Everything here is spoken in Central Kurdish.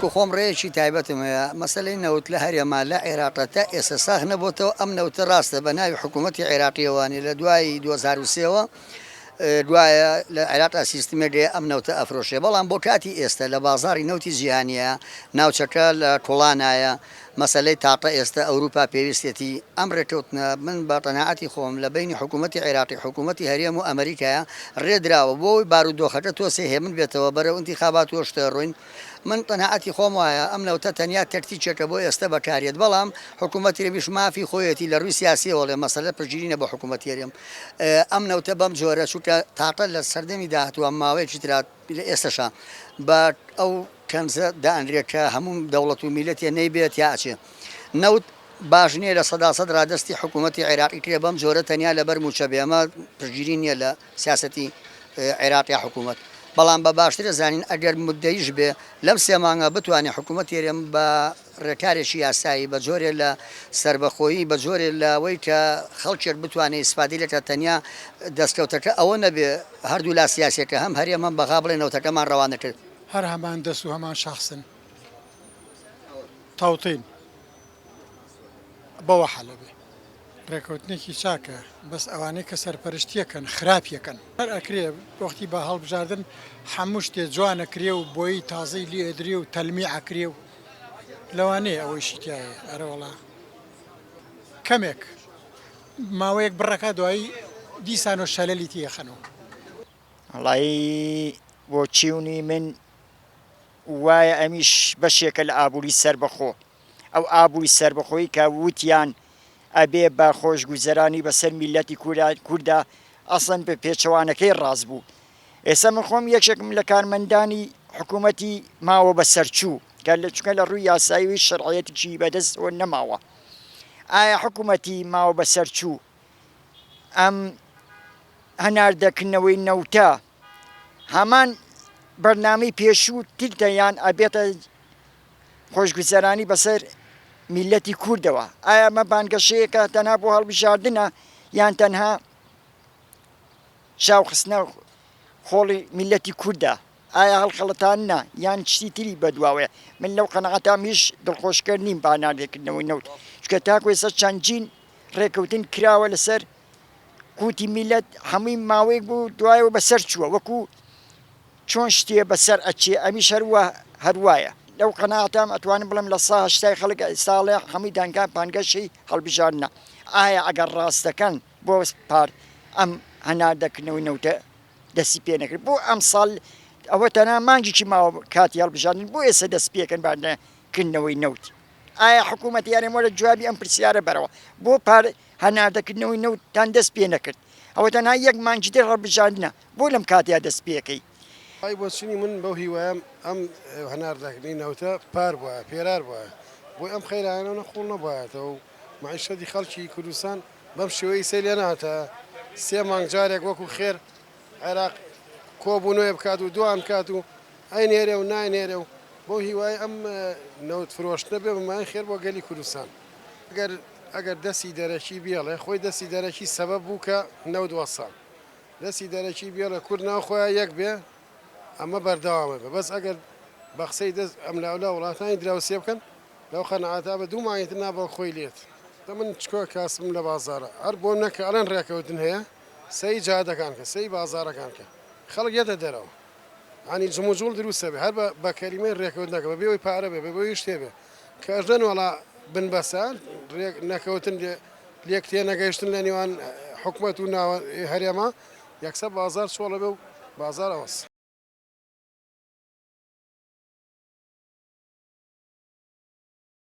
وەکو خۆم ڕێیەکی تایبەتم هەیە، مەسەلەی نەوت لە هەرێما لە عێراقا تا ئێستا ساغ نەبۆتەوە، ئەم نەوتە ڕاستە بە ناوی حکوومەتی عێراقییەوە نیە لە دوای 2003 وە گوایە لە عێراقا سیستمێک هەیە ئەم نەوتە ئەفرۆشێ، بەڵام بۆ کاتی ئێستا لە بازاڕی نەوتی جیهانییە ناوچەکە لە کوڵانایە، مەسەلەی تاقە ئێستە ئەوروپا پێویستیەتی ئەم رێکەوتنە من بە قەناعەتی خۆم لە بەینی حکومەتی عێراقی حکومەتی هەرێم و ئەمریکایە رێ دراوە بۆ ئەوەی بارودۆخەکە تۆسێ هێمن بێتەوە بەرەو ئینتیخابات و شتە رۆین من قەناعەتی خۆم وایە ئەم نەوتە تەنیا تەکتیکێکە بۆ ئێستە بەکاریەت بەڵام حکومەتی هەرێمیش مافی خۆیەتی لە رووی سیاسیەوە ڵێ مەسەلە پشتگیری نە بۆ حکومەتی هەرێم ئەم نەوتە بەم جۆرە چونکە تاقە لە سەردەمی داهاتوە ماوەیەکی ترا لە ئێستەشا بە ئەو کەنزە دائەنرێت کە هەموو دەوڵەت و میللەتێ نەیبێ تیا ئەچێ. نەوت باش نییە 100% ڕادەستی حکوومەتی عێراقی کرێ بەم جۆرە تەنیا لەبەر مووچە بێ ئەمە پشتگیری نییە لە سیاسەتی عێراق یا حکوومەت بەڵام بە باشترە زانین ئەگەر مدەیش بێ لەم سێ مانگە بتوانێ حکوومەتی هەرێم بە ڕێکارێکی یاسایی بە جۆرێ لە سەربەخۆیی بە جۆرێ لەوەی کە خەڵکێک بتوانێ ئیسفادەی لێ کات تەنیا دەستکەوتەکە ئەوە نەبێ هەردوولا سیاسیەکە هەم هەرێم هەم بەغا بڵێ نەوتەکەمان ڕەوانە کرد. هەر هەمان دەست و هەمان شەخسن. تەوتین بەوە حەلە بێ. ڕێکەوتنێکی چاکە بەس ئەوانەی کە سەرپەرشتیەکەن خراپیەکەن. هەر ئەکرێ وەختی بە هەڵبژاردن حەموو شتێ جوان ئەکرێ و بۆیی تازەی لێ ئەدرێ و تەلمیع ئەکرێ و لەوانەیە ئەوەیشی تیایە ئەرەوەڵا کەمێک ماوەیەک بڕەکا دوایی دیسانەوە شەلەلی تێ ئەخەنەوە. وەڵایی بۆچیونی من وایە ئەمیش بەشێکە لە ئابووری سەربەخۆ ئەو ئابووری سەربەخۆی کە وتیان ئەبێ بە خۆشگوزەرانی بەسەر میللەتی کوردا ئەسڵەن بە پێچەوانەکەی ڕاست بوو ئێستا من خۆم یەکێکم لە کارمەندانی حکوومەتی ماوە بەسەرچوو کە لە چونکە لە ڕووی یاسایی و شەرعیەتێکی بەدەستەوە نەماوە ئایا حکوومەتی ماوە بەسەرچوو ئەم هەناردەکردنەوەی نەوتە هەمان بەرنامەی پێشوو ترتە یان ئەبێتە خۆشگوزەرانی بەسەر میللەتی کوردەوە ئایا ئەمە بانگەشەیەکە تەنها بۆ هەڵبژاردنە یان تەنها چاوخستنە خۆڵی میللەتی کوردە ئایا هەڵخەڵەتاندنە یان شتی تری بەدواوەیە من لەو قەناعەتام هیچ دڵخۆشکەر نیم بە هەناردەکردنەوەی نەوت چونکە تاکو ئێستا چەندین ڕێکەوتن کراوە لەسەر قوتی میلەت هەمووی ماوەیەک بوو دوایەوە بەسەر چووە وەکو چۆن شتێ بەسەر ئەچێ ئەمیش هەروا هەروایە لەو قەناعەتام ئەتوانم بڵێم لە سا هەشتای خەڵک ئێستا ئەڵێ هەمووی دانگان بانگەشەی هەڵبژاردنە ئایا ئەگەر ڕاست دەکەن بۆ پار ئەم هەناردەکردنەوەی نەوتە دەستی پێ نەکرد بۆ ئەمساڵ ئەوە تەنها مانگێکی ماوە کاتی هەڵبژاردن بۆ ئێستا دەست پێکەن بە کردنەوەی نەوت ئایا حکوومەتی هەرێم وەرە جوابی ئەم پرسیارە بەرەوە بۆ پار هەناردەکردنەوەی نەوتتان دەست پێ نەکرد ئەوە تەنها یەک مانگی تر هەڵبژاردنە بۆ لەم کاتەیا دەست پێکەی؟ ڕای بۆچونی من بەو هیوایەم ئەم هەناردەکردنی نەوتە پار بوایە پێرار بوایە بۆی ئەم قەیرانە قوڵ نەبوایەتەوە و مەعیشەتی خەڵکی کوردستان بەم شێوەی ئیسەی لێ نەهاتایە سێ مانگ جارێک وەکو خێر عێراق کۆبوونەوەی بکات و دوان بکات و ئەینێرێ و ناینێرێ و بەو هیوای ئەم نەوت فرۆشتنە بێ بە مایەی خێر بۆ گەلی کوردستان. ئەگەر ئەگەر دەستی دەرەکی بێڵێ خۆی دەستی دەرەکی سەبەب بوو کە نەوت وەستا دەستی دەرەکی بێڵێ کورد ناو خۆیان یەک بێ ئەمە بەردەوامە بێ بەس ئەگەر بە قسەی دەست ئەملاولا وڵاتانی دراوسێ بکەن لەو قەناعەتا بە دوو مانگی تر نا بە خۆی لێت. من چکۆ کاسبم لە بازارە هەر بۆم نەکە ئەڵێن ڕێکەوتن هەیە سەی جادەکان کە سەی بازارەکان کە خەڵک یەتە دەرەوە ینی جموجوڵ دروستە بێ هەر بە کەلیمەی ڕێکەوت نەکە بە بێ پارە بێ بە بێ شتێ بێ کە ئەژدەن وەڵا بن بەسە ڕێک نەکەوتن لێک تێنەگەیشتن لە نێوان حکومەت و ناوە هەرێما یەکسەر بازار چۆڵە بێ و بازار ئەوەس.